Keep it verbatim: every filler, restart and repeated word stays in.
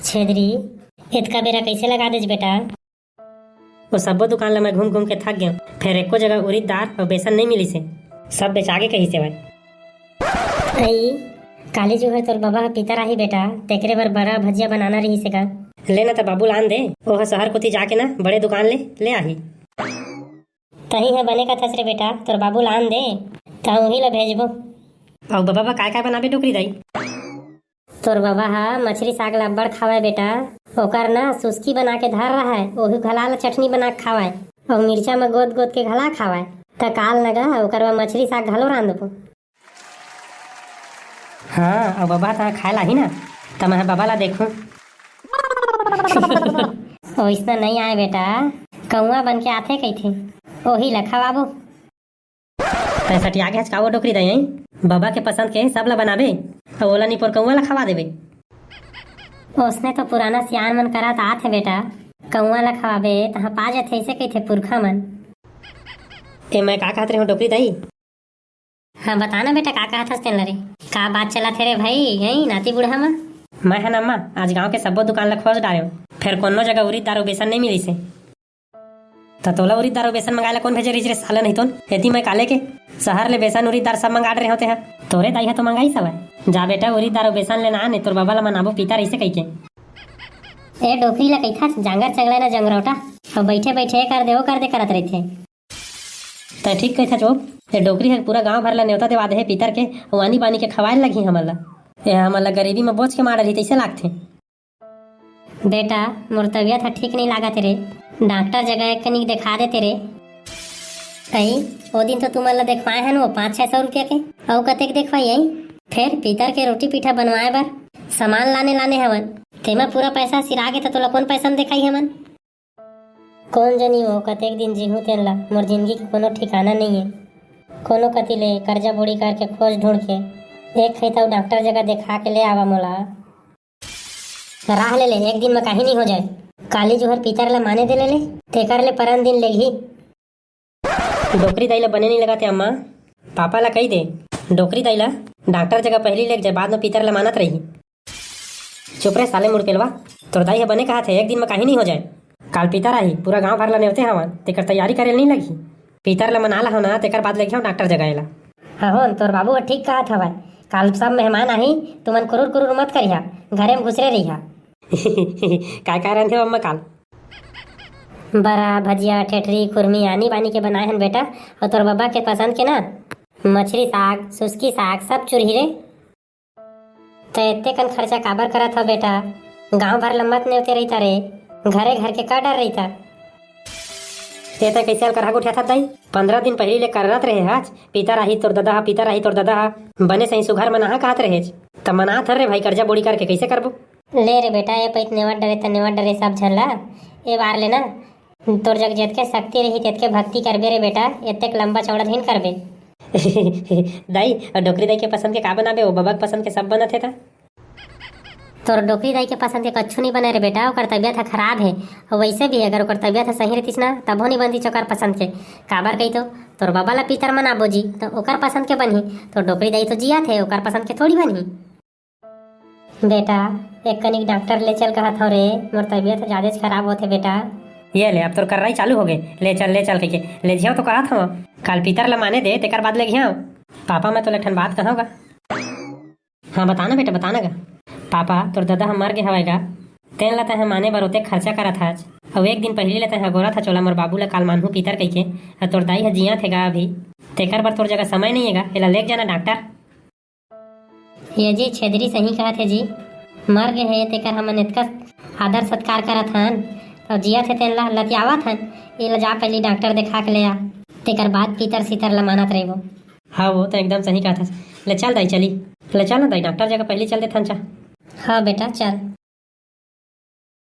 छेदरी, एतका बेरा कइसे लगा देच बेटा? वो सब्बो दुकान ल मैं घूम घूम के थक गेंव, फेर एको जगह उरिद दार अउ बेसन नइ मिलिस हे, सब बेचागे कहिस हे भाई। अई, काली जो हे तोर बबा ह पितर आही बेटा, तेकरे बर बरा भजिया बनाना रहिस हे गा। ले ना त बाबू ल आन दे, ओह सहर कोती जाके ना बड़े दुकान ले, ले आही। तहीं ह बने कथस रे बेटा, तोर बाबू ल आन दे, त उही ल भेजबो। अउ बबा बा काय काय बनाबे डोकरी दाई? तोर बबा ह मछरी साग ल अब्बड़ खावय बेटा, ओकर ना सुस्की बना के धर रहय, ओही घला ल चटनी बना के खावय, अउ मिर्चा म गोद गोद के घला खावय। त काल न गा ओकर बर मछरी साग घलो रांधबो। हाँ, अउ बबा त खाए लाही ना, त मैं ह बबा ला देखूं। ओइसना नइ आय बेटा, कौआ बन के आथे कहिथे, ओही ला खवाबो। तै सठिया गे हच का वो डोकरी दाई, बबा के पसंद के सब ला बनाबे, अउ ओला निपोर कौआ ला खवा देबे। ओसने तो पुराना सियान मन करत आत हे बेटा, कौआ ला खवाबे तहाँ पा जथे, अइसे कहिथे पुरखा मन। ए, मैं का कहत रेहेंव डोकरी दाई? हाँ, बता ना बेटा, का कहत हस तेन ल रे? का बात चलत हे रे भाई, यही नाती बूढ़ा म? मैं ह न अम्मा, आज गांव के सब्बो दुकान ल खोज डारेंव, फेर कोनो जगह उरिद दार अउ बेसन नइ मिलिस हे। त तोला उरिद दार अउ बेसन मंगाए ल कोन भेजे रहिस रे साला, नहीं तोन? एती मैं काले के सहर ले बेसन उरिद दार सब मंगा डरे रेहेंव तेहा। तोरे दाई ह तो मंगाइस हवय। जा बेटा, उरिद दार अउ बेसन लेना आने, तोर बबा ल मनाबो पितर अइसे कहिके। ए डोकरी ल कहिथस जांगर चंगला न जंगरौटा, अउ बइठे बइठे ए कर दे, ओ कर दे करत रहिथे। तैं ठीक कहिथस ओ, ए डोकरी ह पूरा गांव भर ल नेवता देवा दे हे पितर के, अउ आनी बानी के खवाए ल लगही हमन ल। ए हमन ल गरीबी म बोच के मार डरही तइसे लागथे। बेटा, मोर तबीयत ह ठीक नइ लागत रे, डॉक्टर जगह एक कनिक देखा देते रे। अई, ओ दिन तो तुमन ल देखवाए हन वो पाँच छह सौ रुपया के, अउ कतेक देखवाई अई? फेर पितर के रोटी पीठा बनवाए बर सामान लाने लाने हवन, तेमा पूरा पैसा सिरा गे त तोला कोन पैसा म देखाई हमन? कोन जनी वो कतेक दिन जीहूं तेन ला, मोर जिंदगी के कोनो ठिकाना नइये। कोनो कति ले करजा बोड़ी करके खोज ढूंढ के एक खैता अउ डॉक्टर जगह देखा के ले आवा मोला। राह ले ले, एक दिन म काही नइ हो जाए। काली जुहर पितर ला माने दे ले ले, तेकर ले परन दिन लेगही। डोकरी दाई ला बने नइ लगत हे अम्मा, पापा ला कही दे, डोकरी दाई ला डॉक्टर जगह पहिली लेग जाए, बाद म पितर ला मानत रही। चुप रे साले मुड़पेलवा, तोर दाई ह बने कहत हे, एक दिन म काही नइ हो जाए। काल पितर आही, पूरा गांव भर ला नेवते हवन, तेकर तैयारी करे ल नइ लगही। पितर ला मना ला हो ना, तेकर बाद लेग जाओ डॉक्टर जगह एला। हाँ होन, तोर बाबू ह ठीक कहत हवय, काल सब मेहमान आही, तुमन कुरुर कुरुर मत करिहा, घरे म घुसरे रहिहा। काय काय रांधे हो अम्मा काल? बरा, भजिया, ठेठरी, खुरमी आनी बानी के बनाए हन बेटा, अउ तोर बबा के पसंद के ना, मछरी साग, सुसकी साग, सब चुरही रे। त एते कन खर्चा काबर करत हव बेटा? गांव भर ल मत नेवते रहिता रे, घरे घर के का डर रहिता? ए तैं कइसे अलकरहा गोठियाथस दाई? पंद्रह दिन पहिली ले कररत रहे हच, पितर आही तोर ददा ह, पितर आही तोर ददा ह, बने सही सुघर मनाहा कहत रहेच। त मनात हन रे भाई, करजा बोड़ी करके कइसे करबो? ले रे बेटा, ए पइत नेवत डरे त नेवत डरे सब झन ला। ए बार ले ना, तोर जग जेतके शक्ति रही, तेतके भक्ति करबे रे बेटा, एतेक लंबा चौड़ा झिन करबे। दाई, अउ डोकरी दाई के पसंद के का बनाबे? ओ बबा के पसंद के सब बनत हे त। तोर डोकरी दाई के पसंद के कच्छु नइ बने रे बेटा, ओकर तबीयत ह खराब हे। अउ वइसे भी अगर ओकर तबीयत ह सही रहितिस ना, तभो नइ बनतिस ओकर पसंद के। काबर कही तो, तोर बबा ला पितर मनाबो जी, त ओकर पसंद के बनही। तोर डोकरी दाई तो जियत हे, ओकर पसंद के थोड़ी बनही। बेटा, एक कनिक डॉक्टर ले चल कहत हव रे, मोर तबीयत ह जादेच खराब होथे बेटा। ये ले, अब तोर कर्राई चालू होगे। ले चल, ले चल कहिके, ले झियाव तो कहत हव। काल पितर ला माने दे, तेकर बाद ले घियाव। पापा, मैं तोला एक ठन बात कहव गा। हाँ, बता ना बेटा, बता ना गा। पापा, तोर ददा ह मर गे हवय गा। तेन ला तैं ह माने बर ओतेक खर्चा करत हच। अउ एक दिन पहिली ले तैं ह गोरत हच ओला, मोर बाबू ला काल मानहूं पितर कहिके। अउ तोर दाई ह जियत हे गा अभी। तेकर बर तोर जगह समय नइ हे गा, एला लेग जाना डॉक्टर। ये जी, छेदरी सही कहत हे जी, मर गे हे, तेकर हमन एतका आदर सत्कार करत हन, अउ जियत हे तेन ला लतियावत हन। एला जा पहिली डॉक्टर देखा के ले आ, तेकर बाद पितर सितर ला मानत रहिबो। हाँ, वो तो एकदम सही कहत हस। ले चल दाई, चली। ले चल ना दाई, डॉक्टर जगह पहिली चल देथन चा। हाँ बेटा, चल।